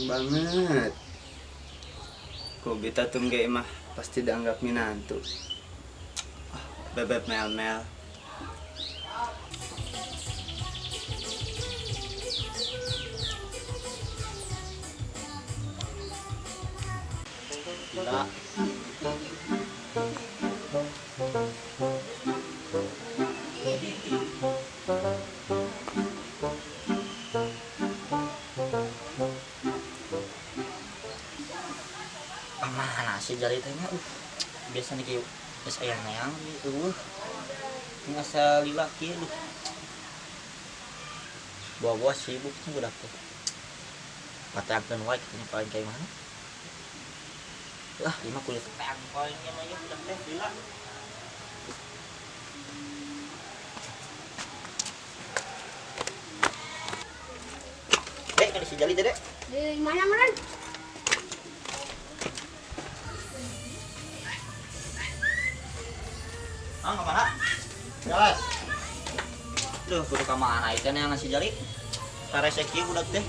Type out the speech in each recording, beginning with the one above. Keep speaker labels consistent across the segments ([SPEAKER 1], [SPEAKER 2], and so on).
[SPEAKER 1] Banget. Kok beta tunggu mah pasti dianggap minantu. Ah, bebek mel-mel.
[SPEAKER 2] Gila. Mana sih jari tanya, biasanya kayak geus aya neang eueuh. Ngasa lila kieu duh. Bawa-bawa sibuk teh budak teh. Patangkeun wae kitu paling kayak mana? Lah, ieu mah kulit peang paling nya mah ieu budak teh lila. Dek, kan si jali teh, Dek.
[SPEAKER 3] Di mana meureun?
[SPEAKER 2] Ah, ke mana? Jelas. Duh, kudu ka mana ieu teh yang ngasih jali? Sarese kieu budak teh.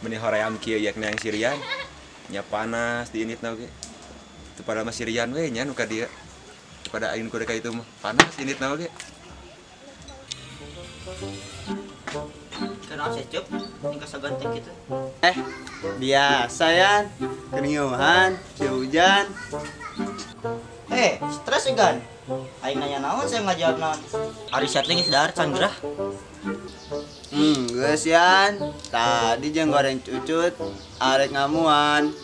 [SPEAKER 4] Meni hoream kieu yak neang sirian. Nya panas di init na oge. Teu pada mah sirian we nya nu ka dieu. Pada aing kudu ka itu mah panas init na oge.
[SPEAKER 2] Kenapa sih, Cup? Ini kasaganteng gitu.
[SPEAKER 1] Biasa yan. Keniuhan, si hujan.
[SPEAKER 2] Stres ya, Gan? Aing nanya naon, saya nggak jawab naon. Ari setting geus dahar can gerah.
[SPEAKER 1] Geus yan. Tadi jeung goreng cucut, arek ngamuan.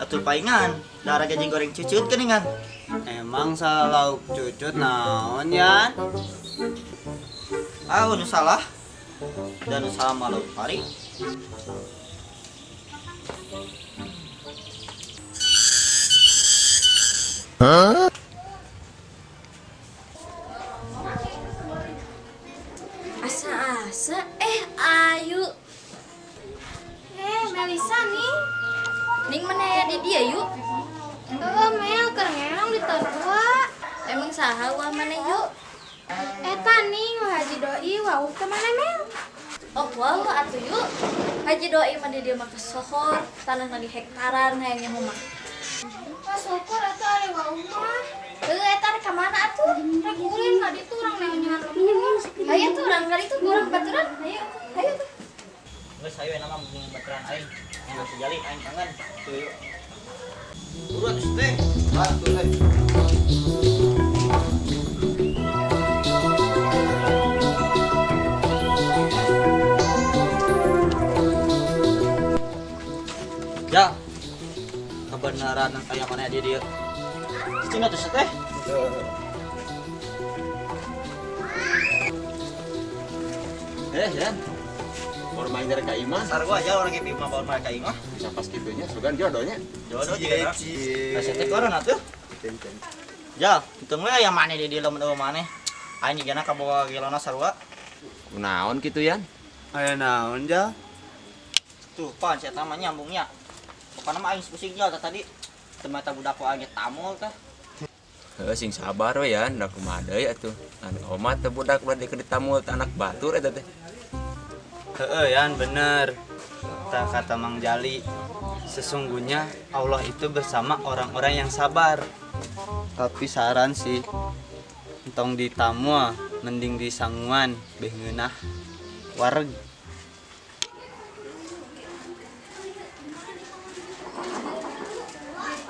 [SPEAKER 2] Atuh paingan. Dahar aja jeung goreng cucut geuningan.
[SPEAKER 1] Emang salah lauk cucut naon yan?
[SPEAKER 2] Ah, nu salah. Dan nu salah mah lauk pari.
[SPEAKER 3] Asa-asa, ayu. Melisa nih. Ning mana ya di dia yuk?
[SPEAKER 5] Heeh, Mel, keur ngerong di tarua.
[SPEAKER 3] Emang saha wah mana yuk?
[SPEAKER 5] Eta ning wah Haji Doi wau ke mana Mel?
[SPEAKER 3] Oh, wah atuh yuk. Haji Doi mah di dia mah kesohor, tanah lagi hektaran hayangnya mah.
[SPEAKER 5] Wah syukur atuh ari wau mah.
[SPEAKER 3] Heuh, eta rek ka mana atuh?
[SPEAKER 5] Rek ulin ka ditu urang neangan lembur.
[SPEAKER 3] Hayu tuh urang ka ditu urang baturan. Hayu, hayu tuh.
[SPEAKER 2] Geus hayu enak mah mending baturan aing. Yang nasi jali aing kangen. Tuh yuk. Buru atuh teh.
[SPEAKER 1] Atuh teh.
[SPEAKER 2] Ya. Kebenaran aya mana di dieu. Cicing atuh teh.
[SPEAKER 4] Yan. Baru main dari ka imah.
[SPEAKER 2] Sarua aja orang ge imah baru main ka imah.
[SPEAKER 4] Bisa pas kitunya, sugan jodohnya.
[SPEAKER 2] Jodoh juga. Nasi teh koron atuh. Ya, hitung we aya maneh di dieu lamun eueuh maneh. Aing jigana kabawa gelona sarua.
[SPEAKER 4] Kunaon kitu yan?
[SPEAKER 1] Aya naon jal?
[SPEAKER 2] Tuh, pan saya mah nyambungnya. Pokokna mah aing pusing jal tadi. Teu mata budak ku aing tamul teh.
[SPEAKER 4] Heuh, sing sabar we yan, da kumaha deui atuh. Anu omat teh budak ulah dikeun ditamul teh anak batur eta teh.
[SPEAKER 1] Heeh yan, bener. Tak kata Mang Jali, sesungguhnya Allah itu bersama orang-orang yang sabar. Tapi saran sih, entong ditamua, mending disanguan, beh ngeunah wareg.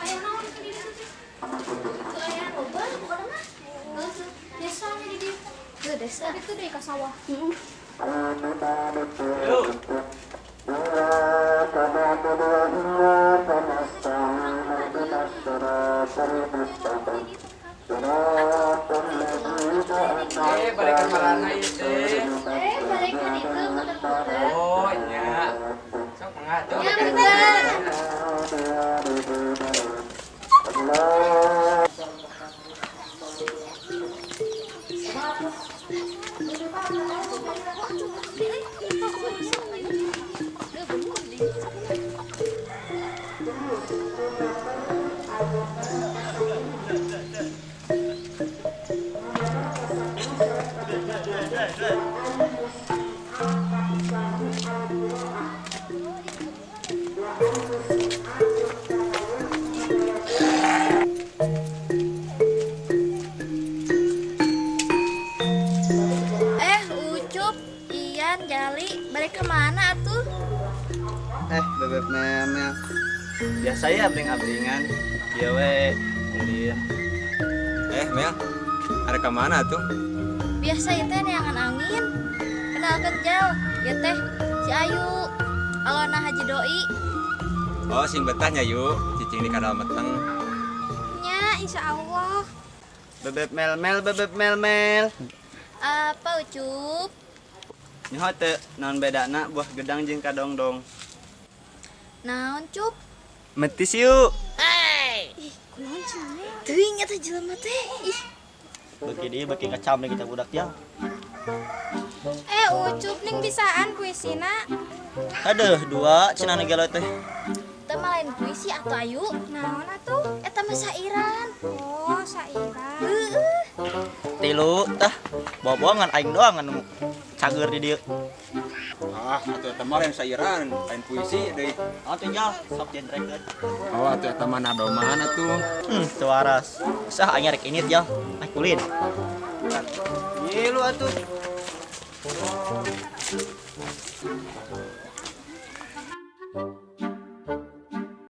[SPEAKER 5] Aya naon ke ditu teh?
[SPEAKER 3] Teu aya loba pokona mah.
[SPEAKER 5] Desa nya di dieu.
[SPEAKER 3] Heuh, desa.
[SPEAKER 5] Itu deui ka sawah.
[SPEAKER 6] Balikan marana ieu teh.
[SPEAKER 5] Balikan itu puter-puter.
[SPEAKER 6] Oh, nya. Sok mangga tuh.
[SPEAKER 5] Ya bener.
[SPEAKER 3] Ucup, Ian, Jali, balik kemana atuh?
[SPEAKER 1] Bebek memel. Biasa ya abling-ablingan. Iya we, ulin.
[SPEAKER 4] Mel, ada kemana tuh?
[SPEAKER 3] Biasa ya teh neangan angin. Kenalkan Jal, ya teh si Ayu, Alona Haji Doi.
[SPEAKER 4] Oh, sing betahnya yuk, cicing di kadal meteng.
[SPEAKER 5] Nya, insya Allah.
[SPEAKER 1] Bebek mel-mel, bebek mel-mel.
[SPEAKER 3] Apa Ucup?
[SPEAKER 1] Nyaho teu, naon bedana buah gedang jeung kadongdong.
[SPEAKER 3] Naon Cup?
[SPEAKER 1] Metis yuk.
[SPEAKER 3] Ih, kunaon cenah? Teuing eta jelema teh. Ih.
[SPEAKER 2] Beuki dieu beuki ngecam deui kita budak ya.
[SPEAKER 5] Ucup ning bisaan puisina.
[SPEAKER 2] Aduh, dua cenah nu gelo teh.
[SPEAKER 3] Eta mah lain puisi atuh Ayu.
[SPEAKER 5] Naon atuh?
[SPEAKER 3] Eta mah sairan.
[SPEAKER 5] Oh, sairan.
[SPEAKER 3] Heeh.
[SPEAKER 2] Tilu tah, bawa-bawa ngan aing doang anu cager di dieu.
[SPEAKER 4] Ah, atuh eta mah lain sairan, lain puisi deui.
[SPEAKER 2] Atuh Jal, sok jendrekeun.
[SPEAKER 4] Oh, atuh eta mah nadoman atuh.
[SPEAKER 2] Teu waras. Sah aing rek init Jal, ah kulin.
[SPEAKER 1] Ngilu atuh.